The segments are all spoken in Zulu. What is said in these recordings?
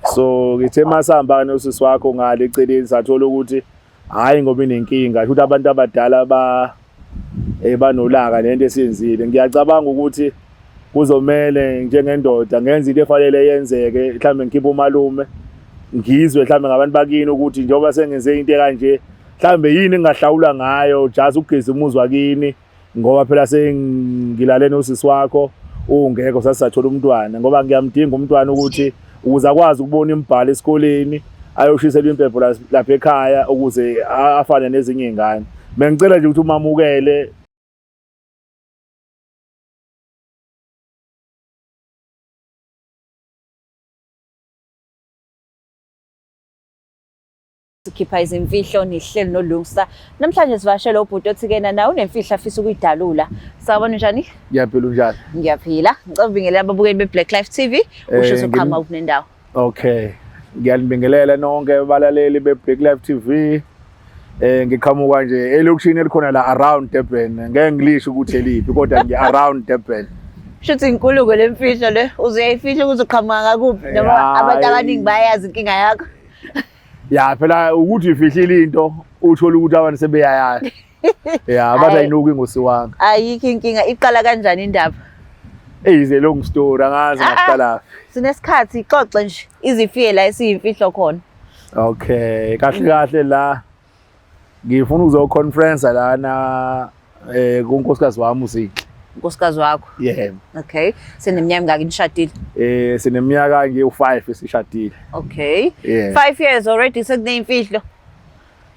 So ngithe masihamba nosisi wakho ngale eceleni sathola ukuthi hhayi ngoba inenkinga, shuthi abantu abadala ba banolaka lento esiyenzile. Ngiyacabanga ukuthi kuzomele njengendoda ngenze into efanele yenzeke, mhlawumbe ngikhiphe umalume ngizwe mhlawumbe ngabantu bakini ukuthi njengoba sengenze into ekanje mhlawumbe yini engingahlawula ngayo just ukugeza umuzi wakini, ngoba phela sengilale nosisi wakho ungekho sasathola umntwana, ngoba ngiyamdinga umntwana ukuthi ukuze akwazi ukubona imibhalo esikoleni ayoshiselwa impepho lapha ekhaya ukuze afane nezinye iy'ngane. Bengicela nje ukuthi umamukele. Sikhipha izimfihlo nihleli noLungsta. Namhlanje sivashele ubhuti othi kena nawe unemfihlo afisa ukuyidalula. Sawubona, unjani? Ngiyaphila, unjani? Ngiyaphila. Ngicela ubingelela ababukeli be-Black Life TV. Usho usuqhamuka kunendawo. Okay. Ngiyanibingelela nonke abalaleli be-Black Life TV. Ngiqhamuka nje elokishini elikhona la around Durban. Ngeke ngilisho ukuthi eliphi kodwa nje around Durban. Shuthi inkuluko le mfihlo le uzuyayifihla ukuthi uqhamuka ngakuphi noma abantu abaningi bayazi inkinga yakho. Ya phela ukuthi uyifihlile into uthola ukuthi abantu sebeyayazi. Ya bathi ayinuki ngosiwanga. Ayikho inkinga, iqala kanjani indaba? Hey, is a long story, angazi ngaqala. Sinesikhathi ixoxe nje izifike la esiyimfihlo khona. Okay, kahle kahle la ngifuna ukuzo conference lana kunkosikazi wami uZinhle. Unkosikazi wakho? Yebo. Okay. Seneminyaka emingaki nishadile? Sineminyaka nje u5 sishadile. Okay. Yeah. 5 years already sekuneyimfihlo.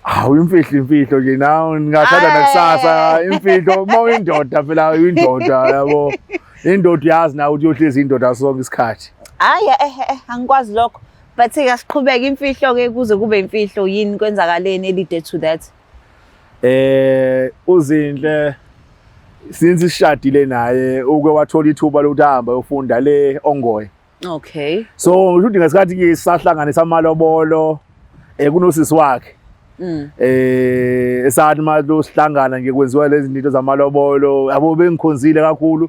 Hawu, imfihlo imfihlo nje nawe ngingathanda nakusasa imfihlo uma uyindoda phela uyindoda yabo. Indoda uyazi nawe ukuthi uyohlezi indoda sonke isikhathi. Hayi angikwazi lokho. But ke asiqhubeke imfihlo ke kuze kube imfihlo, yini kwenzakaleni lead to that? UZinhle since sishadile naye uke wathola ithuba lokuthi ahambe ayofunda le Ongoye. Okay. So ngisho ukuthi ngesikhathi ke sahlanganisa amalobolo kunosisi wakhe. Esathi manje sihlangana nje kwenziwa lezi zinto zamalobolo, yabo bengikhonzile kakhulu.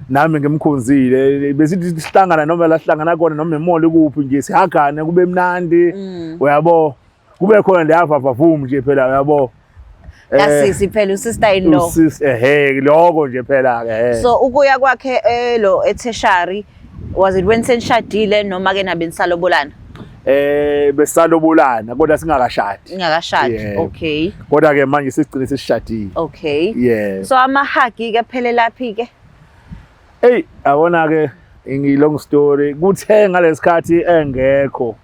Nami ngimkhonzile, besithi sihlangana noma la sihlangana khona noma emall kuphi nje sihagane kube mnandi. Uyabo kube khona le avavavum nje phela uyabo. Kasisi phela usister in law. Usis ehe lokho nje phela ke ehe. So ukuya kwakhe lo etertiary was it when senishadile noma ke nabe nisalobolana? Besalobolana kodwa singakashadi. Ingakashadi. Yebo. Okay. Kodwa ke manje sesigcine sesishadile. Okay. Yeah. So ama hug ke phelelaphi ke? Hey, yabona ke ingi long story, kuthe ngalesikhathi engekho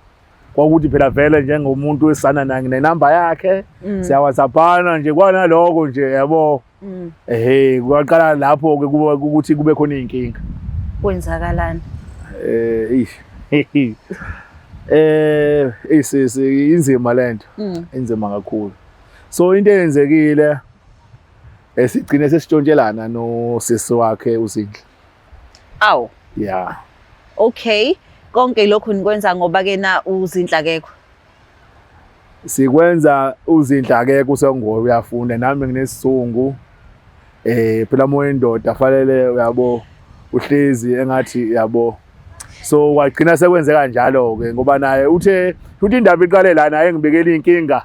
kwakuthi phela vele njengomuntu wesana naye nenamba yakhe siyawhatsappana nje kwanaloko nje yabo. Ehhe kwaqala lapho ke kuba ukuthi kube khona inkinga. Kwenzakalani? Ish. Isisi inzima lento. Inzima kakhulu. So into eyenzekile esigcine sesitshontshelana nosisi wakhe uZinhle. Aw. Yeah. Okay. Konke lokhu nikwenza ngoba ke na uZinhle akekho. Sikwenza uZinhle akekho usengoye uyafunda nami nginesizungu. Phela moya indoda fanele uyabo uhlezi engathi yabo. So kwagcina sekwenzeka kanjalo ke ngoba naye uthe futhi indaba iqale la naye ngibekela inkinga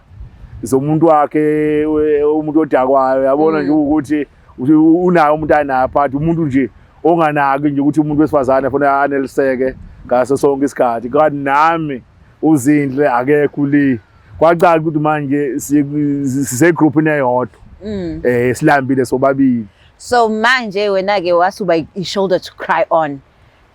zomuntu wakhe umuntu odakwayo yabona nje ukuthi unayo umuntu anayo but umuntu nje onganaki nje ukuthi umuntu wesifazane fanele aneliseke ngaso sonke isikhathi. Kanti nami uZinhle akekho li kwacaca ukuthi manje sisegroupini eyodwa. Silambile sobabili. So manje wena ke wasuba i-shoulder to cry on.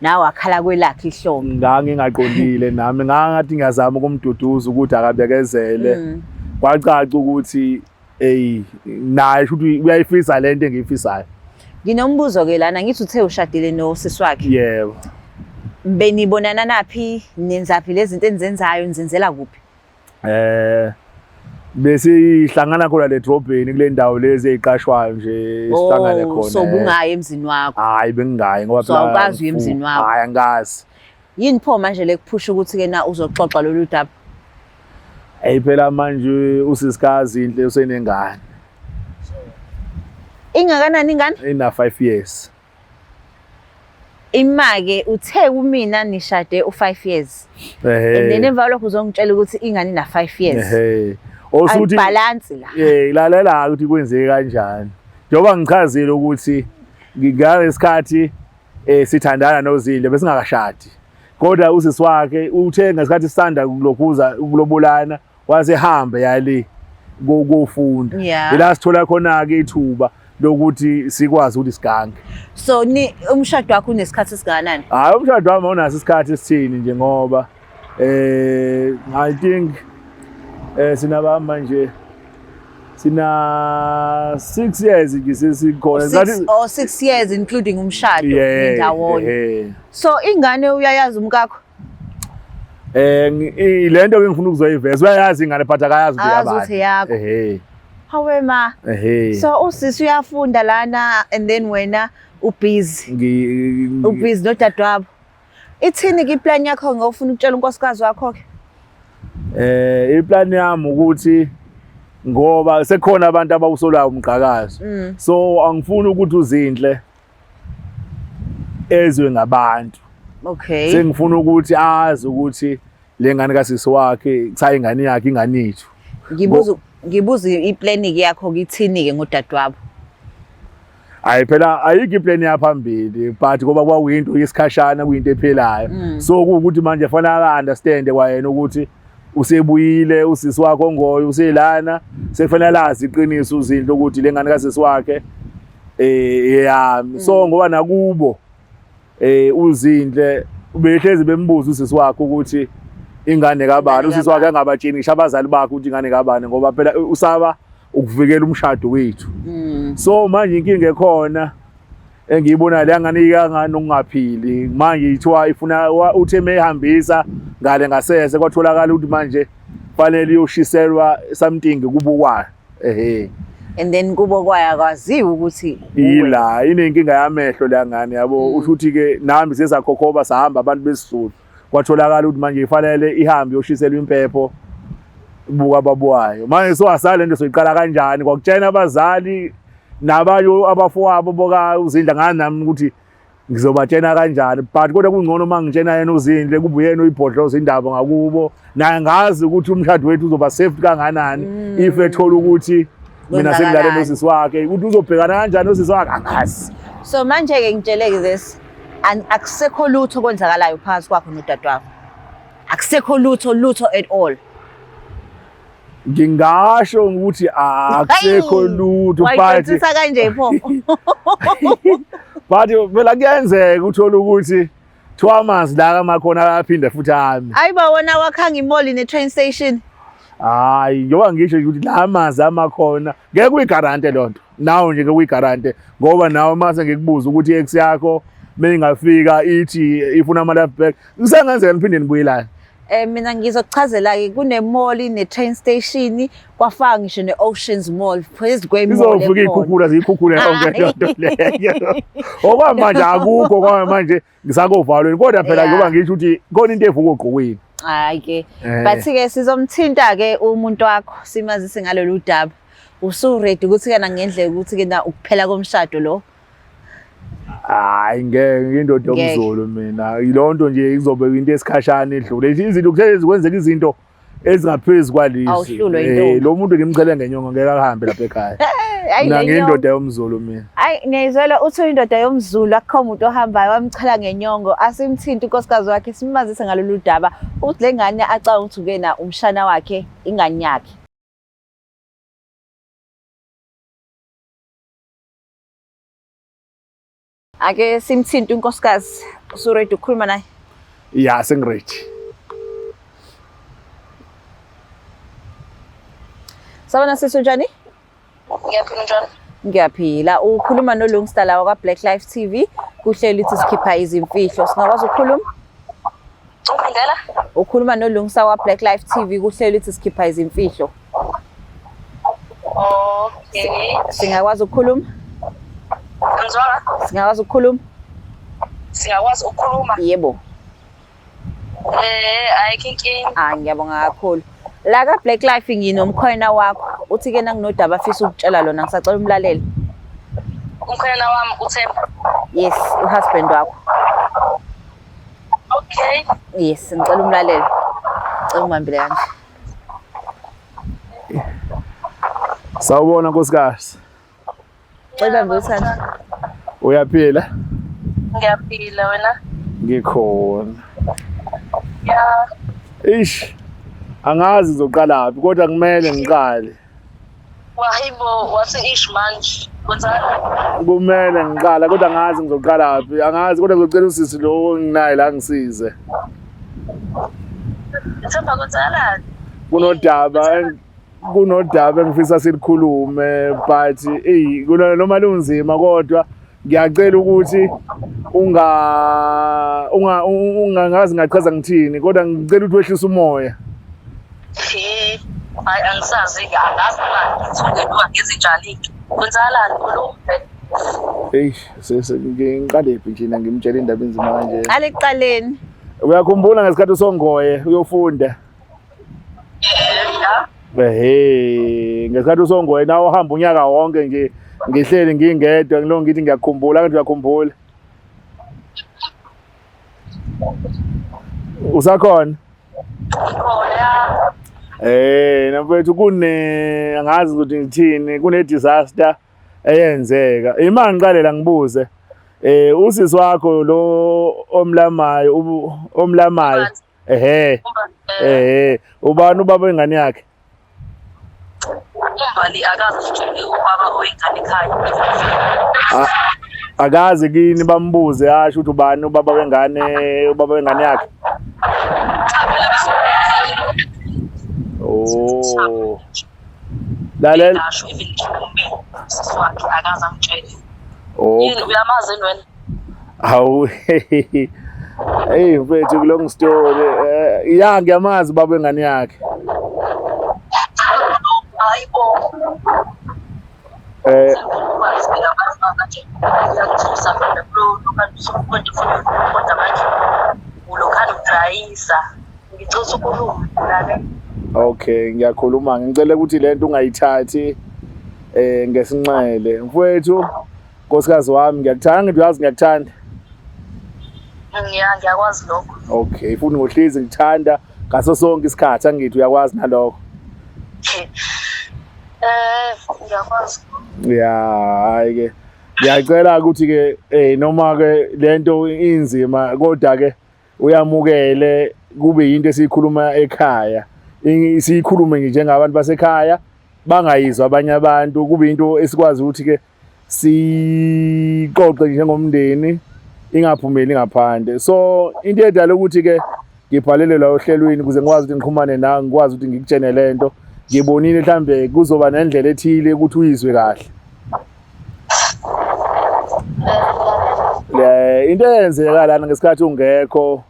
Nawe wakhala kwelakhe ihlombe. Ngangingaqondile nami, ngangathi ngiyazama ukumduduza ukuthi akabekezele. Kwacaca ukuthi hey naye shuthi uyayifisa lento engiyifisayo. Nginombuzo ke lana, ngithi uthe ushadile nosisi wakhe. Yebo. Benibonana naphi, nenzaphi lezi zinto enizenzayo, nizenzela kuphi? Besihlangana khona le drobheni kule ndawo lezi eziqashwayo nje sihlangane khona. So ubungayi emzini wakho? Hayi bengingayi ngoba So awukazi uye emzini wakho? Hayi angikazi. Yini pho manje lekuphusha ukuthi ke na uzoxoxa lolu daba? Hey phela manje usisikazi inhle usenengane. Ingakanani ingane? Ina 5 years. Imake uthe kumina nishade u5 years. And then emva kwalokho uzongitshela ukuthi ingane ina 5 years. Ehhe. Osuthi balance la. Eh lalela ukuthi kwenzeke kanjani. Njengoba ngichazile ukuthi ngalesikhathi sithandana noZinhle besingakashadi. Kodwa usisi wakhe uthe ngesikhathi sisanda kulokhuza ukulobolana wasehambe yale kofunda. Ila sithola khona ke ithuba lokuthi sikwazi ukuthi sigange. So ni umshado wakho unesikhathi esingakanani? Hayi, umshado wami awunaso isikhathi esithini nje ngoba I think sinaba manje sina 6 years nje sesikhona. 6 or 6 years including umshado ndawonye. So ingane uyayazi umkakho? Lento ke ngifuna ukuzoyiveza, uyayazi ingane but akayazi ukuthi Akazi ukuthi yabani. yakho. Ehhe. Hawe ma. Ehhe. So usisi uyafunda lana and then wena ubusy. Ubusy nodadewabo. Ithini ke iplan yakho ngofuna ukutshela unkosikazi wakho ke? Iplan yami ukuthi ngoba sekukhona abantu abawusolayo umgqakazo. So angifuni ukuthi uZinhle ezwe ngabantu. Okay. Sengifuna ukuthi azi ukuthi le ngane kasisi wakhe cha ingane yakhe, ingane yethu. Ngibuza iplan yakho kithini ke ngodadewabo? Hayi phela ayikho iplan yaphambili, but ngoba kwakuyinto yesikhashana, kuyinto ephilayo. So kuwukuthi manje fanele understand kwayena ukuthi usebuyile usisi wakhe ongoyo uselana, sekufanele azi iqiniso uZinhle ukuthi le ngane kasisi wakhe eyami. So ngoba nakubo uZinhle ubehlezi bembuza usisi wakhe ukuthi ingane kabani, usisi wakhe angabatsheli ngisho abazali bakhe ukuthi ingane kabani, ngoba phela usaba ukuvikela umshado wethu. So manje inkinga ekhona engiyibonayo le ngane ikangani okungaphili manje, ithiwa ifuna uthe meyihambisa ngale ngasese kwatholakala ukuthi manje fanele iyoshiselwa something kubo kwayo. Ehhe. And then kubo kwayo akwaziwa ukuthi ila inenkinga yamehlo la ngane yabo. Usho ukuthi ke nami sesakhokhoba sahamba abantu besiZulu, kwatholakala ukuthi manje ifanele ihambe iyoshiselwa impepho buka babuwayo. Manje so asale lento soyiqala kanjani, kwakutshena abazali nabanye abafowabo boka uZindla ngani nami ukuthi ngizobatshena kanjani, but kodwa kungcono uma ngitshena yena uZindle, kube uyena uyibhodloza indaba ngakubo, naye ngazi ukuthi umshado wethu uzoba safe kanganani if ethola ukuthi mina sengilale Kwenzakalani. nosisi wakhe, ukuthi uzobhekana kanjani nosisi wakhe angazi. So manje ke ngitsheleke this, akusekho lutho kwenzakalayo phakathi kwakho nodadewabo. Akusekho lutho lutho at all. Ngingasho ukuthi akusekho lutho, but Wayidonsisa kanje pho. but phela kuyenzeka uthola ukuthi thiwa amanzi la amakhona ayaphinde futhi ami. Ayiba wona wakhanga imall ne-train station. Hayi, njengoba ngisho nje ukuthi la amanzi amakhona ngeke uyigarante loo nto nawe nje, ngeke uyigarante ngoba nawe mase ngikubuza ukuthi i-ex yakho meyingafika ithi ifuna ama-life back, kusengenzeka niphinde nibuyelane. Mina ngizokuchazela ke, kune-mall ne-train station, kwafaka ngisho ne-Oceans Mall phezu kwe-mall Izofika ekhona. iy'khukhula ziyikhukhule yonke loo nto leyo. Okwamanje akukho, kwamanje ngisakovalweni, kodwa phela njengoba ngisho ukuthi khona into evuka ogqokweni. Hayi ke. Eh. But ke sizomthinta ke umuntu wakho simazise ngalolu daba. Usu ready ukuthi kana ngendlela ukuthi ke na ukuphela komshado lo? Hayi ngeke, ngiyindoda Ngeke. yomZulu mina. Yiloo nto nje izobe into esikhashana edlule. Izinto kuhlezi kwenzeka izinto ezingaphezu kwalezi. Awuhlulwe intombi. Lo muntu ngimchele ngenyongo ngeke ahambe lapha ekhaya. Hayi Mina le nyongo. ngiyindoda yomZulu mina. Hayi ngiyizwela uthi uyindoda yomZulu, akukho umuntu ohambayo wamchala ngenyongo. Asimthinti unkosikazi wakhe simazise ngalolu daba ukuthi le ngane acabanga ukuthi kuyena umshana wakhe ingane yakhe. Ake simthinte unkosikazi. Usuready ukukhuluma naye? Ya, sengiready. Sabona sisi, unjani? Ngiyaphila, njani? Ngiyaphila. Ukhuluma noLungsta la kwa Black Life TV. Kuhleli ithi sikhipha izimfihlo. Singakwazi ukukhuluma? Uphindela? Ukhuluma noLungsta wa Black Life TV, kuhleli ithi sikhipha izimfihlo. Okay. Singakwazi ukukhuluma? Angizwanga? Singakwazi ukukhuluma? Singakwazi ukukhuluma? Yebo. Ayikho inkinga. Ah, ngiyabonga kakhulu. La ka Black Life nginomkhwena wakho. Uthi ke nanginodaba afisa ukutshela lona, ngisacela umlalele. Umkhwena wami uThemba. Yes, uhusband wakho. Okay. Yes, ngicela umlalele. Ngicela ungibambele kanje. Sawubona nkosikazi. Cela ubambe uthando. Uyaphila? Ngiyaphila wena. Ngikhona. Ya. Ish. Angazi ngizoqalaphi kodwa kumele ngiqale. Wahibo wathi ish manje. Kwenzani? Kumele ngiqala kodwa angazi ngizoqalaphi. Angazi kodwa ngizocela usisi lo enginaye la ngisize. Ngithemba kwenzakalani? Kunodaba engifisa silikhulume but eyi kuna noma lunzima kodwa ngiyacela ukuthi unga unga ungangazi ngachaza ngithini kodwa ngicela ukuthi wehlise umoya. He. Hayi angisazi ke angazi uba ngithuke noma ngizinjani-ke. Kwenzakalani khuluma phela. Eyi ngiqalephi nje ngimtshela indaba enzima kanje. Qala ekuqaleni. Uyakhumbula ngesikhathi usongoye uyofunda? Ya. Ehhe, ngesikhathi usongoye nawe uhamba unyaka wonke nje ngihleli ngingedwa ngilo ngithi ngiyakhumbula kanti uyakhumbula. Usakhona? Ngikhona ya. Eh, namfethu kune angazi ukuthi ngithini, kune disaster eyenzeka. Ima ngiqale la ngibuze. Eh, usisi wakho lo omlamayo, omlamayo. Ehhe. Ehhe, ubani ubaba wengane yakhe? UMbali akaze asitshele ubaba oyingane ekhaya. Akaze kini bambuze asho ukuthi ubani ubaba wengane, ubaba wengane yakhe. Cha phela Oh. Lalela. Ngasho even usisi wakhe akaze amtshele. Oh. Yini uyamazi yini wena? Hawu. Hey mfethu long story. Ya ngiyamazi ubaba wengane yakhe. Hayibo. Uyangithusa mina kodwa manje ulokhana udayisa. Ngicela ukhulume lalela. Okay, ngiyakhuluma. Ngicela ukuthi lento ungayithathi ngesinxele. Mfowethu, nkosikazi wami ngiyakuthanda, ngithi uyazi ngiyakuthanda. Ngiyakwazi lokho. Okay, futhi ngohlezi ngikuthanda ngaso sonke isikhathi, angithi uyakwazi nalokho. Ngiyakwazi. Ya, hayi ke. Ngiyacela ukuthi ke noma ke lento inzima kodwa ke uyamukele kube yinto esiyikhuluma ekhaya. Siyikhulume nje njengabantu basekhaya bangayizwa abanye abantu, kube into esikwazi ukuthi ke sixoxe njengomndeni ingaphumeli ngaphandle. So into edala ukuthi ke ngibhalele la ohlelweni ukuze ngikwazi ukuthi ngixhumane nawe, ngikwazi ukuthi ngikutshene lento. Ngibonile mhlambe kuzoba nendlela ethile ukuthi uyizwe kahle. Le into eyenzeka lana ngesikhathi ungekho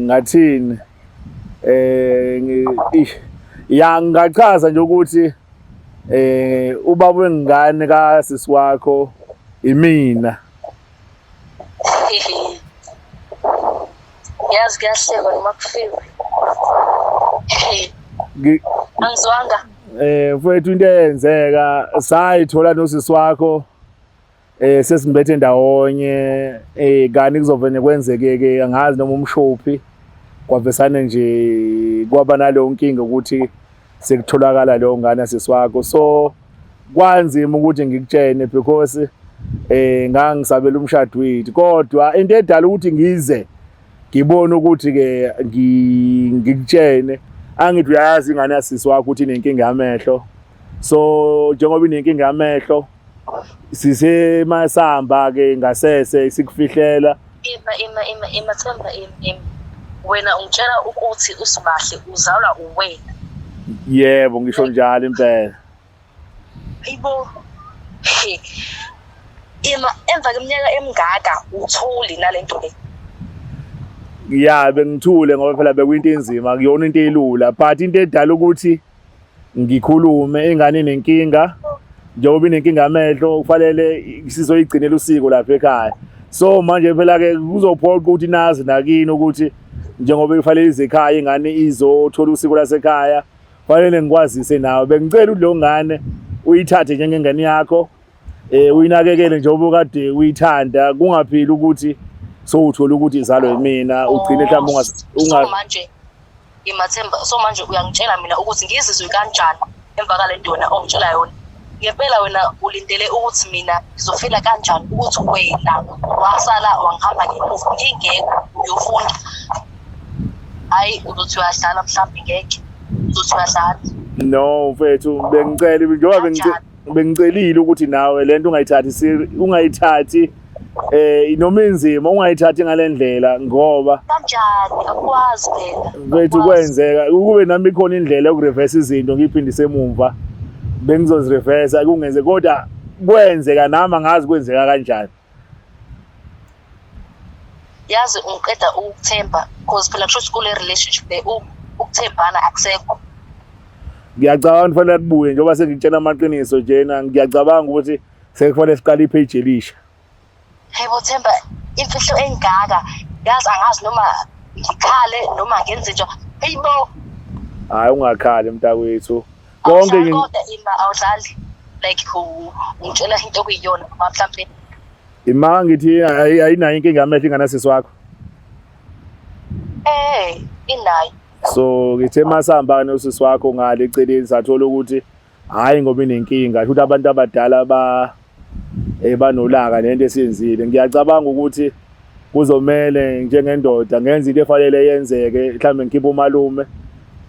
ngathini ya ngingachaza nje ukuthi ubaba wengane kasisi wakho imina. Yazi kuyahlekwa noma kufiwe. Angizwanga. Mfowethu into eyenzeka sayithola nosisi wakho sesimbethe ndawonye kani kuzovele kwenzeke ke angazi noma umshophi kwavesane nje kwaba naleyo nkinga ukuthi sekutholakala leyo ngane sisi wakho. So kwanzima ukuthi ngikutshene because ngangisabela umshado wethu, kodwa into edala ukuthi ngize ngibone ukuthi ke ngikutshene angithi uyazi ingane yasisi wakho ukuthi inenkinga yamehlo. So njengoba inenkinga yamehlo sisemasamba ke ngasese sikufihlela. Ima Themba, ima. Wena ungitshela ukuthi uSibahle uzalwa uwena. Yebo, ngisho njalo impela. Hayibo. Ima emva kweminyaka emingaka uthuli nalento le. Ya, bengithule ngoba phela bekuyinto enzima, akuyona into elula, but into edala ukuthi ngikhulume ingane inenkinga, njengoba inenkinga yamehlo kufanele sizoyigcinela usiko lapha ekhaya. So manje phela ke kuzophoqa ukuthi nazi nakini ukuthi njengoba kufanele ize ekhaya ingane izothola usiko lasekhaya, kufanele ngikwazise nawe. Bengicela ukuthi leyo ngane uyithathe njengengane yakho, uyinakekele njengoba kade uyithanda, kungaphili ukuthi So uthola ukuthi izalwe imina, ugcine mhlawumbe Oh, so manje ngimathemba, so manje uyangitshela mina ukuthi ngizizwe kanjani emva kale nto wena ongitshela yona. Ngempela wena ulindele ukuthi mina ngizofila kanjani ukuthi wena wasala wangihamba ngemuva ngingekho uyofunda. Hhayi uzothi uyadlala mhlawumbe ngeke, uzothi uyadlala. No mfethu, bengicela njengoba bengicelile ukuthi nawe lento ungayithathi ungayithathi noma inzima ungayithathi ngalendlela ngoba kanjani akwazi phela mfethu kwenzeka ukube nami ikhona indlela yokureverse izinto ngiyiphindise emumva bengizozireversa kungenze kodwa kwenzeka nami angazi kwenzeka kanjani. Yazi ungiqeda ukukuthemba because phela kusho ukuthi kule relationship le ukuthembana akusekho. Ngiyacabanga kufanele kubuye njengoba sengikutshela amaqiniso njena, ngiyacabanga ukuthi sekufanele siqale ipage elisha. Hey bo Themba, imfihlo engaka yazi angazi noma ngikhale noma ngenze njani. Hey bo. Hayi ungakhali mntakwethu. Konke kodwa ima awudlali like ungitshela into okuyiyona noma mhlampe ima ngithi ayinayo inkinga amehlo inganasisi wakho. Eh inayo. So ngithe masihamba nosisi wakho ngale eceleni sathola ukuthi hhayi ngoba inenkinga ukuthi abantu abadala ba banolaka lento esiyenzile. Ngiyacabanga ukuthi kuzomele njengendoda ngenze into efanele yenzeke, mhlawumbe ngikhiphe umalume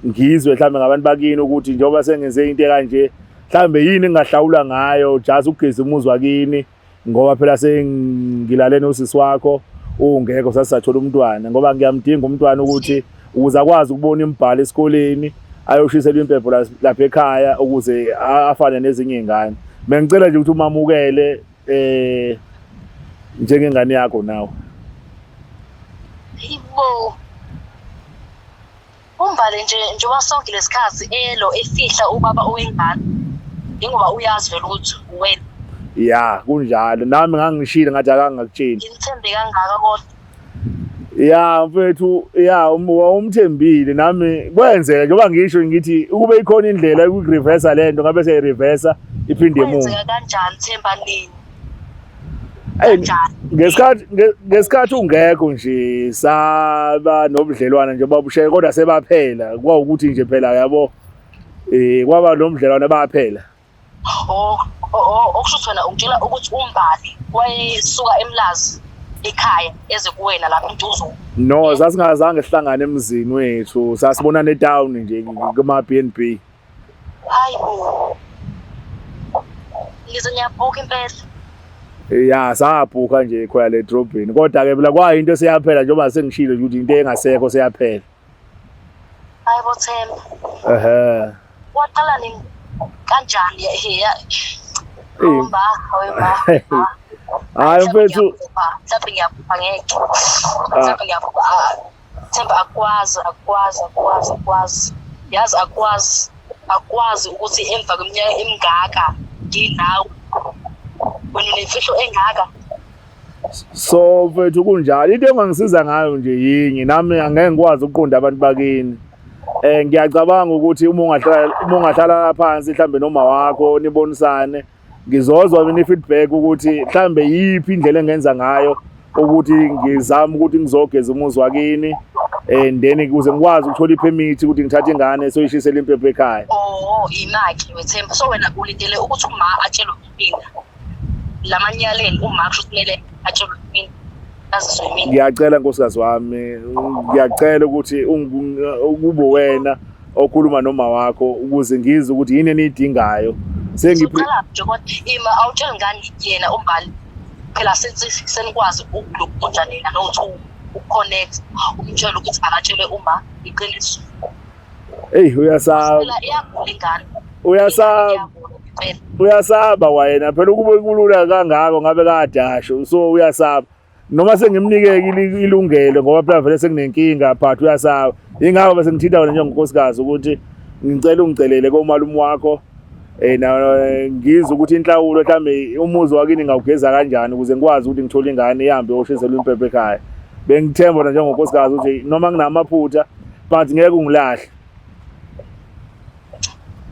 ngizwe mhlawumbe ngabantu bakini ukuthi njengoba sengenze into ekanje mhlawumbe yini engingahlawula ngayo just ukugeza umuzi wakini ngoba phela sengilale nosisi wakho ungekho sasisathola umntwana ngoba ngiyamdinga umntwana ukuthi ukuze akwazi ukubona imibhalo esikoleni ayoshiselwa impepho lapha ekhaya ukuze afane nezinye iy'ngane. Bengicela nje ukuthi umamukele njengengane yakho nawe. Hayibo. Umbali nje njengoba sonke lesikhathi elo efihla ubaba owengane ingoba uyazi vele ukuthi uwena. Ya kunjalo nami ngangishilo ngathi akangakutsheli. Ngimthembe kangaka kodwa. Ya mfethu ya wawumthembile nami kwenzeka njengoba ngisho ngithi ukube ikhona indlela yokureversa lento ngabe seyireversa iphinde emuva. Kwenzeka kanjani Themba nini? Ey ngesikhathi ngesikhathi ungekho nje saba nobudlelwana nje babushaya kodwa sebaphela kwawukuthi nje phela yabo kwaba nomdlelwana baphela. Oh, oh, okusho ukuthi wena ungitshela ukuthi uMbali wayesuka eMlazi ekhaya eze kuwena lapha eNtuzuma. No, sasingazange sihlangane emzini wethu, sasibonana etown nje kuma B&B. Hayi bo. Ngize ngiyabhuka impela. Ya, sabhuka nje khona le drobheni. Kodwa ke phela kwayinto eseyaphela njengoba sengishilo nje ukuthi into engasekho seyaphela. Hayi bo Themba. Ehhe. Waqala nini kanjani ya? Mba, hayi mba. Hayi mfethu. Mhlawumbe ngiyaphupha ngeke. Mhlawumbe ngiyaphupha. Themba akwazi, akwazi, akwazi, akwazi. Yazi akwazi, akwazi ukuthi emva kweminyaka emingaka nginawe wena unemfihlo engaka. So mfethu kunjalo into engangisiza ngayo nje yinye nami angeke ngikwazi ukuqonda abantu bakini. Ngiyacabanga ukuthi uma ungahlala phansi mhlambe noma wakho nibonisane ngizozwa mina i-feedback ukuthi mhlambe yiphi indlela engenza ngayo ukuthi ngizame ukuthi ngizogeza umuzi wakini and then ukuze ngikwazi ukuthola ipermit ukuthi ngithathe ingane soyishisela impepho ekhaya. Oh, imaki wethemba. So wena ulindele ukuthi uma atshelwe mina lamanyaleni uma kusho kumele atshelwe mina azizwe mina. Ngiyacela nkosikazi wami, ngiyacela ukuthi kube wena okhuluma noma wakho ukuze ngizwe ukuthi yini eniyidingayo. Sengiqala nje kodwa ima awutsheli ngani yena uMbali phela since senikwazi ukulokunja nina no-two ukuconnect umtshele ukuthi akatshele uma iqiniso. Eyi uyasaba. Phela iyagula ingane. Uyasaba. Iyagula impela. Uyasaba kwayena phela ukube kulula kangako ngabe kade asho so uyasaba noma sengimnikeke ilungelo ngoba phela vele sekunenkinga but uyasaba ingakho bese ngithinta wena njengonkosikazi ukuthi ngicela ungicelele komalume wakho na ngizwe ukuthi inhlawulo mhlambe umuzi wakini ngawugeza kanjani ukuze ngikwazi ukuthi ngithole ingane ihambe yoshiselwa impepho ekhaya. Bengithemba wena njengonkosikazi ukuthi noma nginamaphutha but ngeke ungilahle.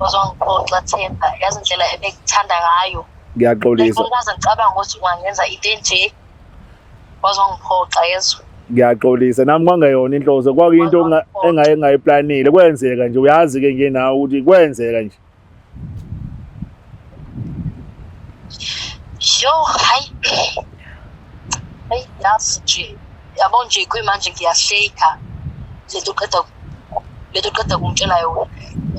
Uzongiphoxa Themba, yazi indlela ebekuthanda ngayo. Ngiyaxolisa. Ngikaze ngicabanga ukuthi ungangenza into enje. Waze wangiphoxa yezwa. Ngiyaxolisa nami kwangeyona inhloso, kwakuyinto engaye ngayiplanile, kwenzeka nje, uyazi-ke nje nawe ukuthi kwenzeka nje. Yo, hayi. Hayi, yazi nje, yabo nje kuyimanje ngiyashake lento qeda lento qeda kungitshela yona.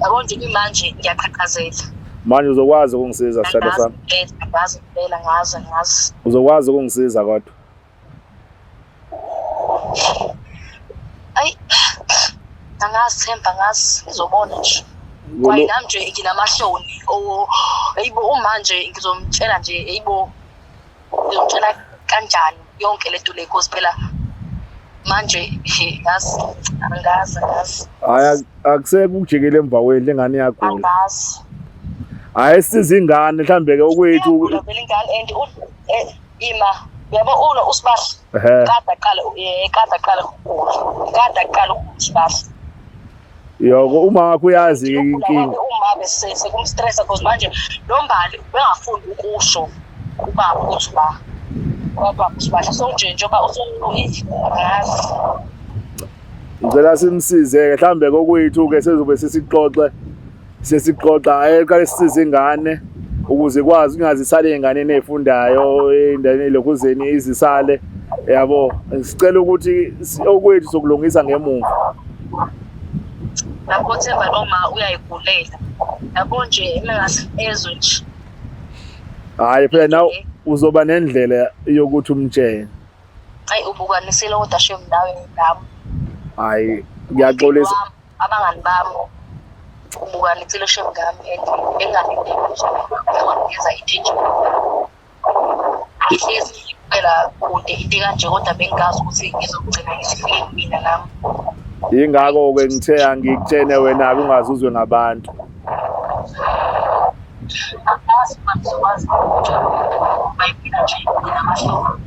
Yabo nje kuyimanje ngiyaqhaqhazela. Manje uzokwazi ukungisiza sithandwa sami? Angazi impela, ngazi ngazi. Uzokwazi ukungisiza kodwa? Ayi, angazi Themba, angazi, ngizobona nje. Kwaye nami nje nginamahloni. Oh, eyibo uma nje ngizomtshela nje, eyibo ngizomtshela kanjani yonke lento le, cause phela manje ngazi, angazi, angazi. Hayi, akusekho ukujikela emva kwendlu, ingane iyagula. Angazi. Hayi, siza ingane mhlambe ke okwethu. Iyagula vele ingane and ima uyabo ulo uSibahle. Kade aqala kade aqala ukugula. Kade aqala uSibahle. Yoko uma wakho uyazi ke inkinga. Uma bese sekumstressa because manje lo Mbali bengafuni ukusho ubaba ukuthi ba ubaba uSibahle so nje njengoba usungazi. Ngicela simsize ke mhlambe kokwethu ke sezobe sesixoxe sesixoxa ayeqale sisize ingane ukuze kwazi ingazisale ey'nganeni ey'fundayo ey'ndaweni elokhuzeni izisale yabo. Sicela ukuthi okwethu sokulungisa ngemuva. Lapho Themba noma uyayigulela yabo nje mengase ezwe nje. Hhayi phela nawe uzoba nendlela yokuthi umtshele. Ayi ubukanisile kodwa shem nawe nami. Hhayi ngiyaxolisa. Abangani bami ubukanisile shem ngami and engalindele nje ngenza into enje. Ngihlezi ngibukela kude into ekanje kodwa bengingazi ukuthi ngizogcina isifike kumina nami. Yingakho-ke ngithe angikutshene wena-ke ungaze uzwe ngabantu. Angazi uma ngizokwazi ukutshela nje nginamahloni.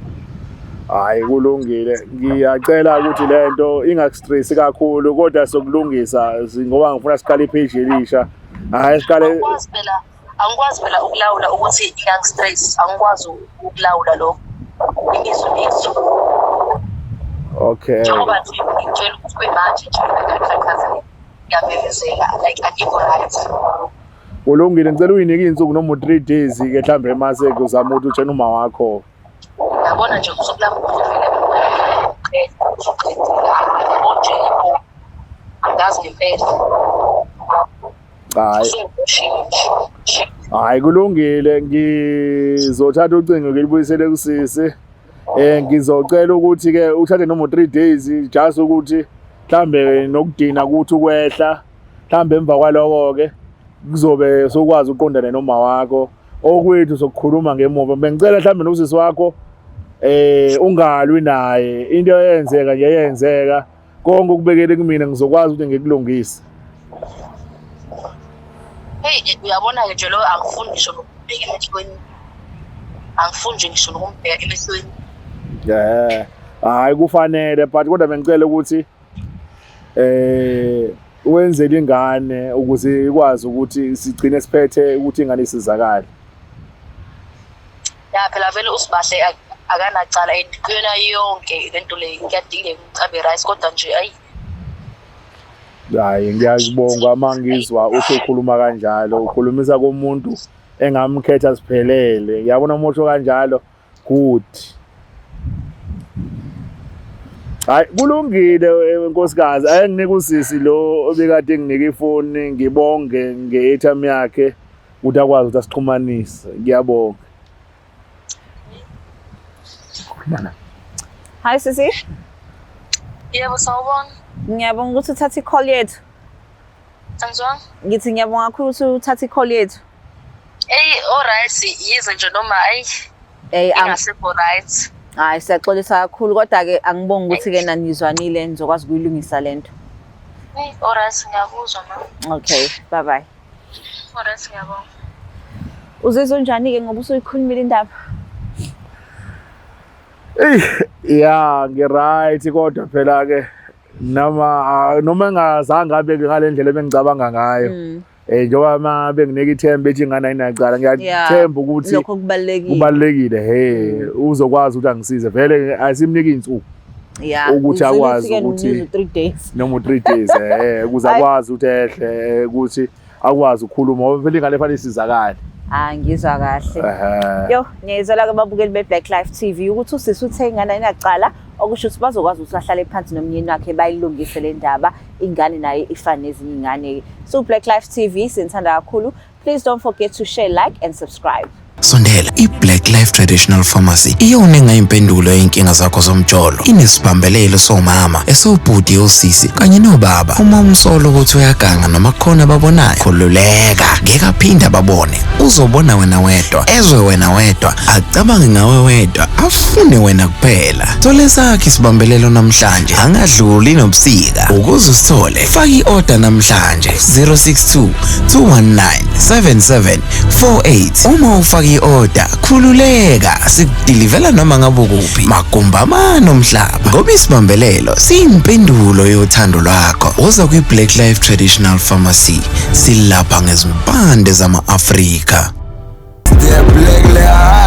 Hhayi kulungile, ngiyacela ukuthi le nto ingakustresi kakhulu kodwa sokulungisa ngoba ngifuna siqale ipheji elisha. Hhayi siqale. Angikwazi phela, angikwazi phela ukulawula ukuthi ingangistress, angikwazi ukulawula lokho. Imizwa nezwi. Okay. Njengoba nje ngitshela ukuthi kwemanje nje ngiyaqhaqhazela, ngiyamemezela like angikho right. Kulungile, ngicela uyinike iy'nsuku noma u-3 days ke mhlambe mase kuzama ukuthi utshene uma wakho. Yabona nje usuku lami vele usuqedile yabo nje angazi ngempela. Hayi. Hayi kulungile, ngizothatha ucingo ngilibuyisele kusisi. Ngizocela ukuthi ke uthathe noma 3 days just ukuthi mhlambe nokudina kuthi ukwehla, mhlambe emva kwaloko ke kuzobe sokwazi ukuqondana noma wakho. Okwethu sokukhuluma ngemuva. Bengicela mhlambe nosisi wakho ungalwi naye. Into eyenzeka nje yenzeka. Konke ukubekele kumina ngizokwazi ukuthi ngikulungise. Hey, uyabona-ke nje lo angifuni ngisho nokumbheka emehlweni. Angifuni nje ngisho nokumbheka emehlweni. Yeah. Hayi kufanele but kodwa bengicela ukuthi wenzele ingane ukuze ikwazi ukuthi sigcine siphethe ukuthi ingane isizakale. Ya phela vele uSibahle akanacala and kuyona yonke lento le kuyadingeka ukuthi abe right kodwa nje ayi. Hayi ngiyakubonga uma ngizwa usukhuluma kanjalo, ukhulumisa komuntu engamkhetha siphelele. Ngiyabona uma usho kanjalo good. Hayi kulungile nkosikazi, ake nginike usisi lo obekade enginika ifoni ngibonge nge-airtime yakhe ukuthi akwazi ukuthi asixhumanise. Ngiyabonga. Hi sisi. Yebo sawubona. Ngiyabonga ukuthi uthathe i-call yethu. Angizwanga. Ngithi ngiyabonga kakhulu ukuthi uthathe i-call yethu. Hey, all right, yize nje noma ayi Hey, ingasekho right. Hayi siyaxolisa kakhulu kodwa ke angibongi ukuthi ke nanizwanile nizokwazi ukuyilungisa lento. Hey, all right, ngiyakuzwa ma. Okay, bye bye. All right, ngiyabonga. Uzizwa unjani ke ngoba usuyikhulumile indaba? Ey, ya ngi-right kodwa phela ke noma engazange abe ngale ndlela ebengicabanga ngayo. Njengoba ma benginika ithemba ethi ingane ayinacala, ngiyathemba ukuthi lokho kubalulekile. Kubalulekile, he, uzokwazi ukuthi angisize vele, asimnike iy'nsuku ukuthi akwazi ukuthi 3 days noma u-3 days, ukuze akwazi ukuthi ehle, ukuthi akwazi ukukhuluma, ngoba phela ingane efanele isizakale. Ah, ngizwa kahle. Yo, ngiyizwela ke babukeli be-Black Life TV ukuthi usisi uthe ingane ayinacala, okusho ukuthi bazokwazi ukuthi bahlale phansi nomnyeni wakhe bayilungise le ndaba, ingane nayo ifane nezinye iy'ngane. So Black Life TV sinithanda kakhulu. Please don't forget to share, like and subscribe. Sondela, i-Black Life Traditional Pharmacy iyonenga impendulo yey'nkinga zakho zomjolo. Inesibambelelo somama, esobhuti, osisi kanye nobaba. Uma umsolo ukuthi uyaganga noma kukhona ababonayo, khululeka, ngeke aphinde ababone. Uzobona wena wedwa, ezwe wena wedwa, acabange ngawe wedwa, afune wena kuphela. Thole sakhe isibambelelo namhlanje, angadluli nobusika. Ukuze usithole, faka i-order namhlanje 062 219 7748. Uma ufaka i-order, khululeka, sikudilivela noma ngabe ukuphi, magumbi amane omhlaba, ngoba isibambelelo siyimpendulo yothando lwakho. Woza kwi-Black Life Traditional Pharmacy, silapha ngezimpande zama-Afrika. The black life.